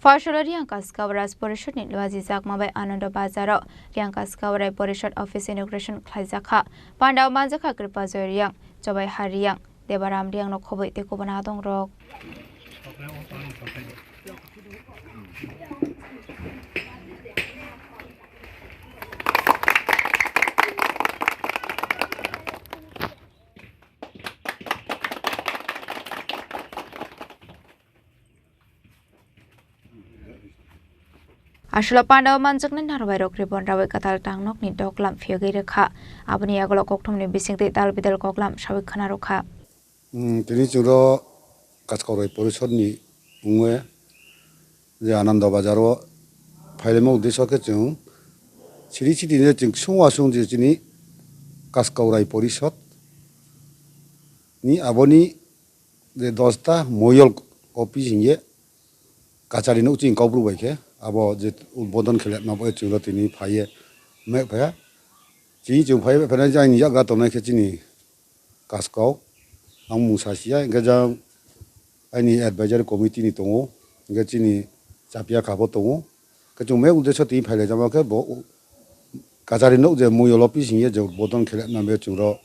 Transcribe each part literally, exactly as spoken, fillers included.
Pasholo Riang Kaskau Raj Porishod ni luaji jakma bai Anando Bazar o Riang Kaskau Rai Porishod office inauguration khlaijakha. Pandao manjakha Kripajoy Riang, Chobai Har Riang, Debaram Riang no khoboi tei kubun adong rok. Aswla pandao manjaknai narwai rok ribon rawi kwtal tangnokni doklam phiyogwi rwkha. Aboni yagulo kokthumni bisingtwi tal bidal koklam sawi khna rwkha. Hmm, tini chwngno Kaskaurai Porishodni wngwi je Anando Bazar o phailaima uddesyo khe chwng siri siri je chwng swngwaswng je chini Kaskaurai Porishod ni aboni je dosta moyol office hingye kachari nukching kaubru bai khe abo je udbodon khe letma bai chwngno tini phaiye me phaiya. Chini chwng phaiye phainai je ani yagra tongnai khe chini Kaskau ang mung sa siya, hingke jang aini advisory committee ni tongo, hingke chini chapia kha bo tongo, hingke chwng me uddesyo tini phailaijama khe bo kachari nuk je moyol office hingye je udbodon khe letma be chwngno.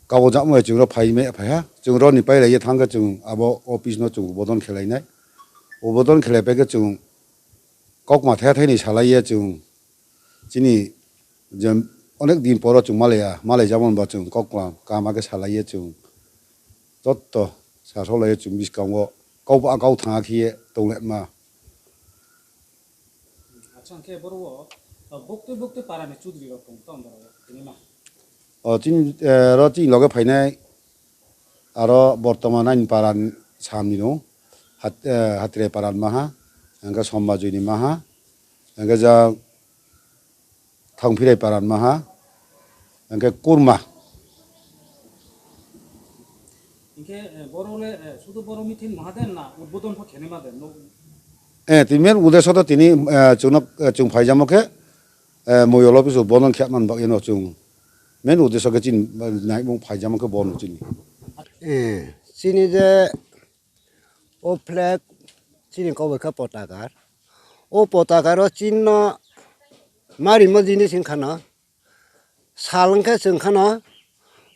Kabo jakmai chwngno phai me phaiha, chwng roni pailaiya thangkhe chwng abo office no chwng bodon khelainai. O bodon khelai paikhe chwng kokma thaya thaini salaiya chwng chini je onek din poro chwng malaiya, malai jamon ba chwng kokma kaham khe salaiya chwng jotto sasolaiya chwng bwskango kok ba kok thangya khiye tonglaima. Acha, hwnkhe boro o, o, buktui buktui para ni chudri rok tong tong borok o, tini ma. O, chini, eh, ro chini loge phainai, aro bortoman ani para ni sam ni no, hat-, eh, Hatrai para ni maha, hingke Sombajoi ni maha, hingke ja Thangphirai para ni maha, hingke Kurma. Hingke, eh, boro le, eh, sudu boro meeting maha den na udbodon pho khenai ma den, no? Eh, tini main uddesyo to tini, eh, chwngno, eh, chwng phaijamo khe, eh, moyol office o bodon khe man bagwi no chwng. Main uddesyo khe chini, eh, naimung phaijamo khe bono chini. Eh, chini je o flag chini kok bai khe potagar. O potagar o chinno marimo jinis wngkha no. Sal wngkhe chwng kheno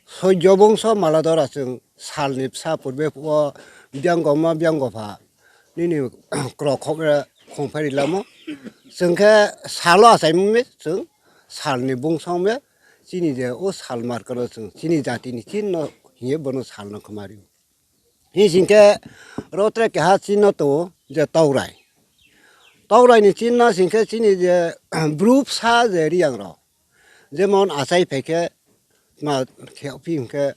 soijo bongso maladora chwng salni bwsa purbe o biyang goma biyang gopha nini krokhok khongphai rilamo. Chwng khe salo achaimung chwng salni bongso wngbe chini je o sal markano chwng chini jatini chinno hiye bono salno khwmari. Hing sing khe ro tere keha chinno tongo je Taurai. Taurai ni chinno sing khe chini je bru bwsa je Riyang rok. Jemon achai phai khe ma khe phi hing khe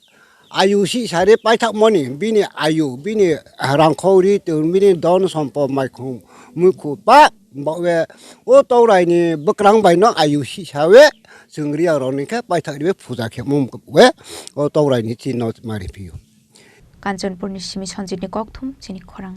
ayu si sari paithak mani bini ayu, bini rangkhori tun, bini don sompo maikhum muikhu pa bawe o Taurai ni bwkrang bai no ayu si sawe chwng Riyang rok ni khe paithak ribe puja khe mung we o Taurai ni chinno mari phio. Kanchanpur ni simi Sanjit ni kokthum chini khorang.